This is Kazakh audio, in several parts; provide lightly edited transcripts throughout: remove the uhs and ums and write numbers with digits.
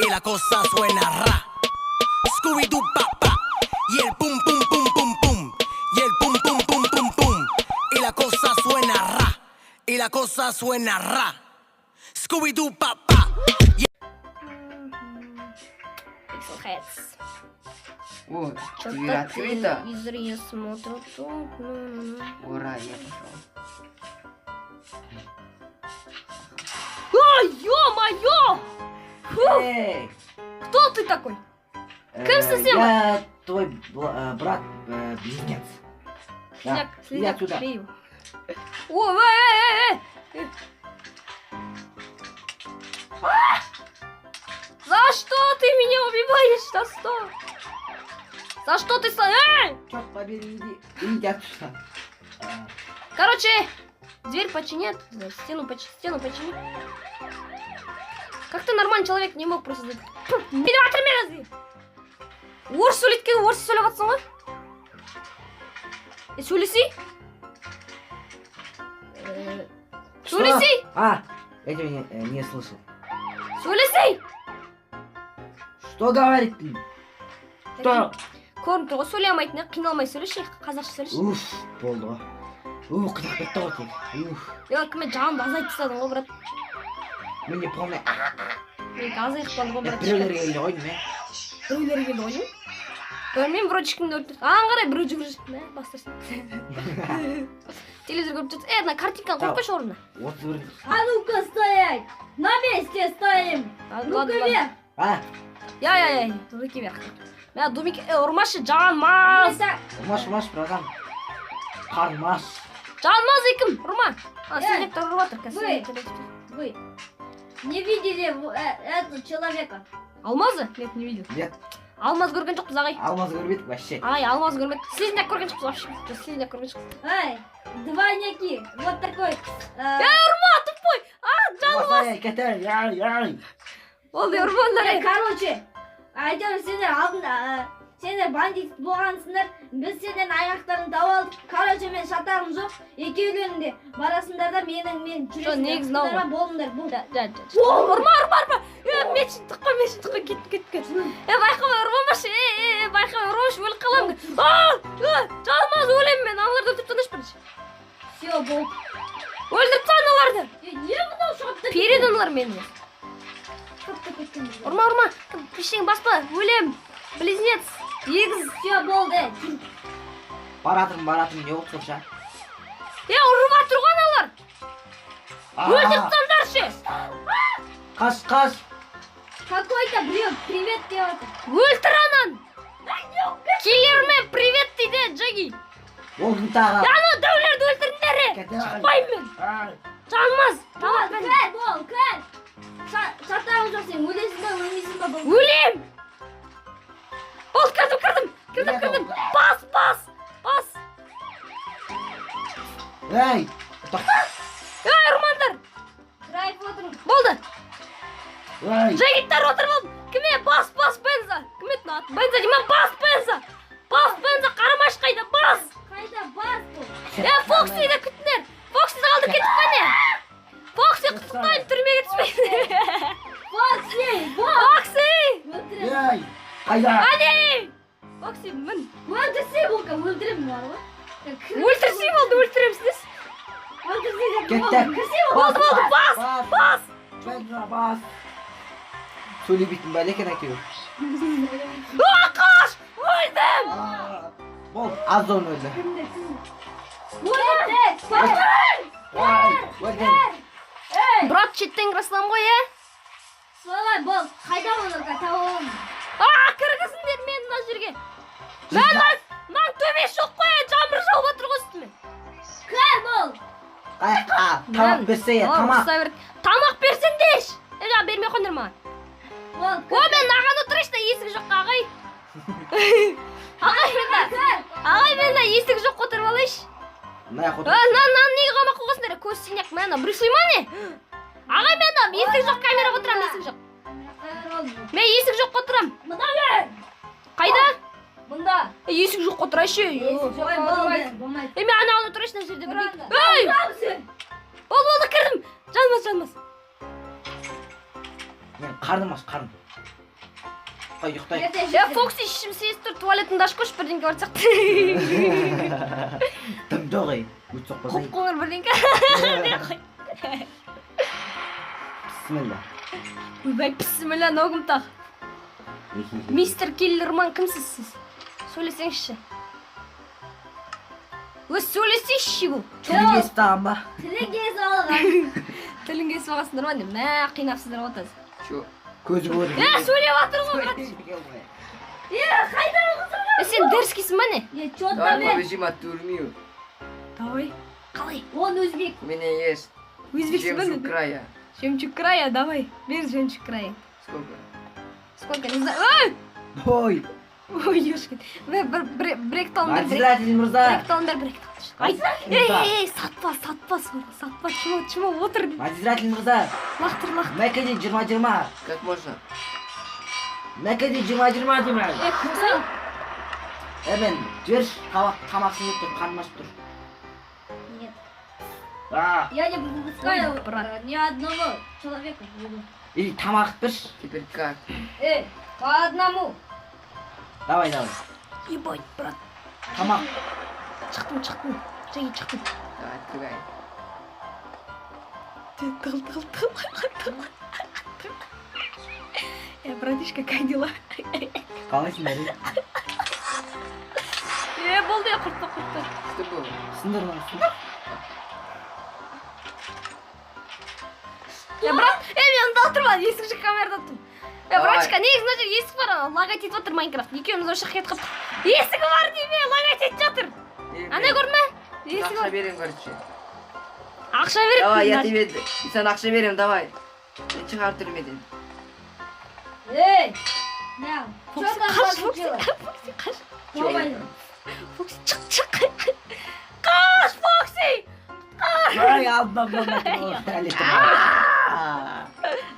Y la cosa suena ra. Scooby-Doo pa pa. Y el pum pum pum pum pum. Y el pum pum pum pum pum. Y la cosa suena ra. Y la cosa suena ra. Scooby-Doo pa pa. Pixel Heads. О, Чё-то дверь открыта. Телевизор я смотрю тут. Ну-ну-ну. Ура, я пошел. А, ё-моё! Фу, Эй! кто ты такой? Кімсің сен? Я твой брат, близнец. Да. Слизняк, Иди слизняк, отсюда. бей его. О, эй, эй, эй, эй. А! За что ты меня убиваешь? За что? За что ты... Эй! Черт побери, иди. Иди отсюда. Короче, дверь почини, стену почини. Как ты нормальный человек не мог просто... Бүйтіп. Орыс сөйлеткен, орыс сөйлеп жатсың ғой. Е, сөйлесей. Что? Сөйлесей. А, я тебя не слышал. Сөйлесей. Что говорит ты? Что? Көрініп тұр ғой сөйлей алмайтын, қиналмай сөйлеші, қазақша сөйлеші. Уф, болды ғой. Ух, қинап кетті ғой тек. Уф, Е, кім, жанымды азайтып тастадың ғой, брат. Мен полный. Менікі азайып қалды ғой, брат. Біреулер келді ғой, не? Біреулер келді ғой деймін. Білмеймін, вроде ешкімді өлтірді. Аған қарай біреу жүгіріп жүр. Мә, бастырсын. Телевизор көріп жүрсің. Е, мына картинканы қойып қойшы орнына. 31. А ну-ка стоять! На месте стоим! Ладно, Ну-ка ладно, ладно. вверх! А, Я, я, я, руки вверх. Мә, домик, е, ұрмашы, жанмаз. Ұрмаш, ұрмаш, братан. Қармаш. Жанмаз екім, ұрма. А, Е, слизняктар ұрып жатыр, қазір вы. Слизняктар ұрып жатыр. Вы не видели этого человека? Алмазы? Нет, не видел. Нет. Алмаз көрген жоқпыз, ағай. Алмаз көрмедік вообще. Ай, алмаз көрмедік. Слизняк көрген жоқпыз вообще. Жоқ, слизняк көрген жоқпыз. Ай, двойники. Вот такой. Ұрма, тупой! А, жанмаз! Ей, кетер, яй, яй. Ол не, ұрмаңдар, е. Короче, әйтеуір сендер алдын, сендер бандит болғансыңдар, біз сендердің айғақтарын тауып алдық. Короче, мен шатағым жоқ, екеулерің де барасыңдар да менің мен Жоқ, негізі мынау жүресіңдер, болыңдар, бұл. Жа, жа, жа. Ұрма, ұрма, ұрма! Е, мешін тықпа, мешін тықпа, кет, кет, кет. Е, байқамай ұрмамашы, е, е, е, байқамай ұрмашы, өліп қаламын. А, а, жанмаз, өлемін мен, аналарды өлтіріп тастаңдаршы бірінші. Все, болды. Өлтіріп таста аналарды. Е, не мынау шығып та Перед аналар мені. Шығып та кеткен. Ұрма, ұрма, ештеңе баспа, өлем. Близнец, егіз. Все, болды, е, жүр. Баратырмын, баратырмын, не болды сонша? Е, ұрып жатыр ғой аналар. А, Өлтіріп тастаңдаршы. Қаш, қаш. Какой-то біреу привет деп жатыр. Өлтір ананы. Киллермен привет дейді, Джеги. Ол кім тағы? Ана дәулерді өлтіріңдер. Е. Кетер. Шықпаймын мен. Ай. Жанмаз. Бол, Тамақ бер. кір, бол, кір. Шатағым жоқ, сен өлесің ба, өлмейсің ба, бол. Өлем. Бол, кірдім, кірдім. Кірдім, кірдім. Бас, бас, бас. Ей, тоқта. Ей, ұрмаңдар. Драйв отырмын. Болды. Ей. Жігіттер, отырып алдым. Кіме? Бас, бас, Бенза. Кім еді аты? Бенза деймін, бас, Бенза. Бас, Бенза, қарамашы қайда, бас. Қайда, бас бұл. Е, Фоксиді күтіңдер. Фоксиді қалдырып кетіп қане. Фокси, құттықтаймын, түрмеге түспей. Фокси, бол. Фокси! Өлтіремін. Ей, қайда? Әне! Фокси, мін. Өлтірсе бол, өлтіремін бар ғой. Өлтірсей болды, өлтіреміз дес. Өлтірсе деп Кеттік. болды, кірсе бол. Болды, болды, бас, бас. Бас. Бенза, бас. Сөйлемейтін бәле екен әйтеуір. А, қаш! Өлдім! А, болды, Азон өлді. Өлтір, Ой, өлдім. Брат, шеттен кіре саламын ғой, е? Солай бол, қайда оны тауып аламын. А, кіргізіңдер мені мына жерге. Мә, мынаның төбесі жоқ қой, жаңбыр жауып отыр ғой үстіме. Кір бол. Қаяққа? Тамақ берсе, Ау, тамақ. ұстай береді. Тамақ берсеңдерші. Е, жаңа бермей қойыңдар маған. Бол, О, мен мынаған отырайыншы да, есік жоққа, ағай. Ағай, мен да. Ағай, мен да есік жоққа отырып алайыншы. Мына жаққа Ә, отыр. мына мынаны неге қамап қойғансыңдар? Көз синяк, мына Брюс Ли ма не? Ағай, мен мына есік жоқ камераға отырамын, есік жоқ. Мен есік жоққа отырамын. Мында бер. Қайда? Бұнда. Е, есік жоққа отырайыншы. Есік жоқ, болмайды, болмайды. Е, мен анаған отырайыншы мына жерде бір. Ей! Ей! Болды, болды, кірдім. Жанмас, жанмас. Мен қарным аш, қарным. Ұйықтайық. Ертең Е, жетемін. Фокси, ішім сезіп тұр, туалетіңді ашып қойшы, бірдеңке бар сияқты. Дым жоқ, ей. Өт соқпасай. Қоп қоңыр бірдеңке. Бісміллә. Ойбай, бісміллә, мынау кім тағы? Мистер Киллерман, кімсіз сіз? Сөйлесеңізші. Өз, сөйлесейші бұл. Тілін кесіп тастаған ба? Тілін кесіп алған. Тілін кесіп алғансыңдар ма не? Мә, қинапсыздар ғой қазір. Чё? Көзі көрді. Е, сөйлеп жатыр ғой, брат. Е, қайда? Е, сен дерзкийсің ба не? Е, чё Давай там, е? побежим от тюрьмы. Давай. Қалай? Он өзбек. У меня есть Өзбексің ба жемчуг не? края. Жемчуг края, давай. Бер жемчуг края. Сколько? Сколько, не знаю. Ой! Ой, Ой, ёшкин. Бір, бір, бір, бір екі талын бер, бір надзиратель мырза. екі талын бер, бір екі талын. Ай, ей, ей, ей, сатпа, сатпа, соны, сатпа, чмо, чмо, отыр. Надзиратель мырза. Лақтыр, лақтыр. Мәкеде 20-20. Как можно? Мәкеде 20-20 деймін. Е, кімсің? Е, мен жіберші, тамақ тамақ ішіп тұр, қарным ашып тұр. Нет. А, Я не выпускаю Ой, брат. ни одного человека. или тамақ берші. Теперь как? Эй, по одному. Давай, давай. Ебать, брат. Тамақ. Шықтым, шықтым. Жеге шықтым. Давай, открывай. Тығыл, тығыл, тығыл, тығыл. Э, братишка, как дела? Қалайсыңдар? Е? Е, болды, е, құртпа, құртпа. Что было? Сындыр мына, сындыр. Е, брат, е, мен мында отырмын, есік жақ камерада отырмын. Е, Давай. братишка, негізі мына жерде есік бар, ана лагать етіп жатыр Майнкрафт. Екеуміз осы жаққа кетіп қалдық. Есігі бар деймін, лагать етіп жатыр. Е, Ана көрдің бе? Есігі Ақша бар. берем, короче. Ақша береді. Давай, я мына. тебе сен ақша берем, давай. Мен шығар түрмеден. Эй, мяу. Что Фокси, там қаш, Фокси, случилось? Фокси, қаш. Давай. Фокси, шық, шық. Қаш, Фокси! Ай, алдынан мына.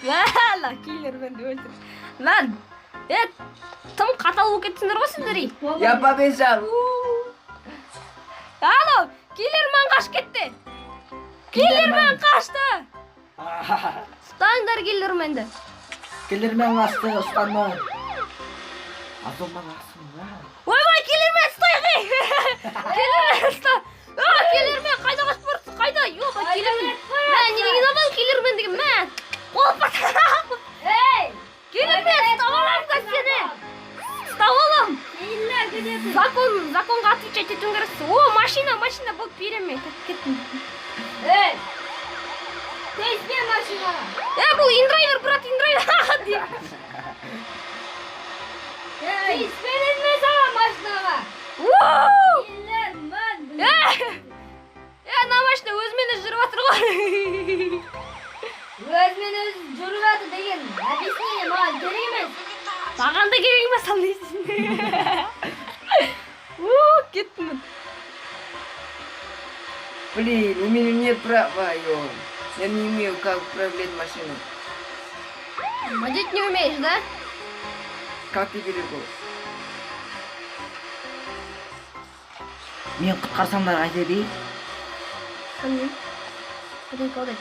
Вәла, киллерменді өлтір. Лан, е, тым қатал болып кеттіңдер ғой сендер, ей. Я побежал. Алло, киллермен қашып кетті. Киллермен қашты. Ұстаңдар киллерменді. Киллермен қашты, ұстаңдар. Азоман асың. Ойбай, киллермен ұстайық, ей. Киллермен ұста. А, киллермен қайда қашып барыпсың? Қайда? Ёба, киллермен. Мә, не деген адам киллермен деген, мә. Қол. Эй! Киллермен, ұстап аламын да сені. Ұстап аламын. Киллер, где ты? Закон, законға отвечать етуің керексің. О, машина, машина болып беремін мен. Кеттім. Эй! Тиіспе машинаға! Е, бұл индрайвер, брат, индрайвер. Деп. Тиіспе дедім мен саған машинаға! Ууу! Киллер, мен! Е, е, ана машина өзімен өзі жүріп жатыр ғой. Өзімен өзі жүріп жатыр деген объяснение маған керек емес. Маған да керек емес, ал не істейсің? У, кеттім мен. Блин, у меня нет права, ё. Я не умею, как управлять машиной. Водить не умеешь, да? Как ты велико? Мен құтқарсаңдар қайтеді, ей? Білмеймін. Бірдеңке болды.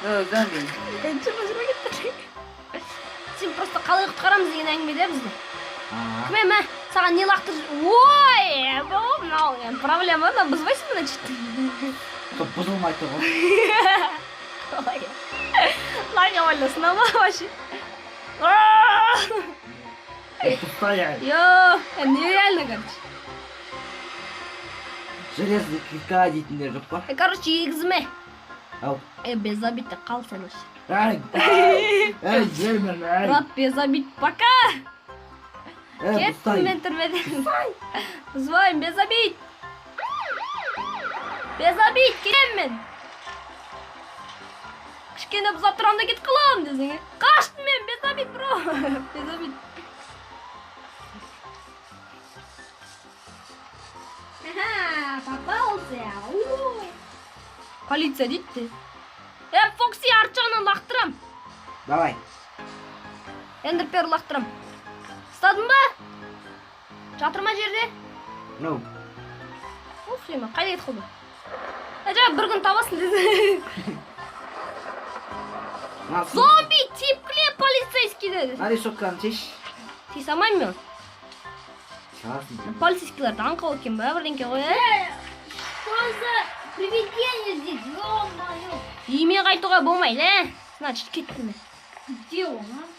Ну, зомби. Жүрме, жүрме, кетті. Сен просто қалай құтқарамыз деген әңгіме де бізде. А, Кім, мә, саған не лақтыр? Ой, бұл мынау енді проблема, мынау бұзбайсың, значит. Сол бұзылмай тұр ғой. Лага сынама вообще. Ұстай. Йо, нереально, короче. Железный кирка дейтіндер жоқ па? Е, короче, егізіме. Ау. Е, без обид, қал сен вообще. Ай, ай, жермен, ай. Брат, без обид, пока. Е, Кеттім ұстай. мен түрмеден. Бұзбаймын, без обид. Без обид, кетемін мен. Кішкене бұзап тұрамын да кетіп қаламын десең, е. Қаштым мен, без обид, бро. Без обид. Ха, попался! Ой. Полиция дейді де. Е, Фокси, арт жағынан лақтырам. Давай. Эндерпер лақтырам. Ұстадың ба? Жатыр ма жерде? No. Уф, ема, қайда кетіп қалды? Е, жаңа бір күн табасың деді. Мына Зомби, тип полицейский деді. Мына решетканы шеш. Тиісе алмаймын мен. Шығасың. Полицейскийлер аңқау екен ба, бірдеңке ғой, ә? Что за привидение здесь? Ё-моё! Үйіме қайтуға болмайды, ә? Значит, кеттім мен. Где он, а?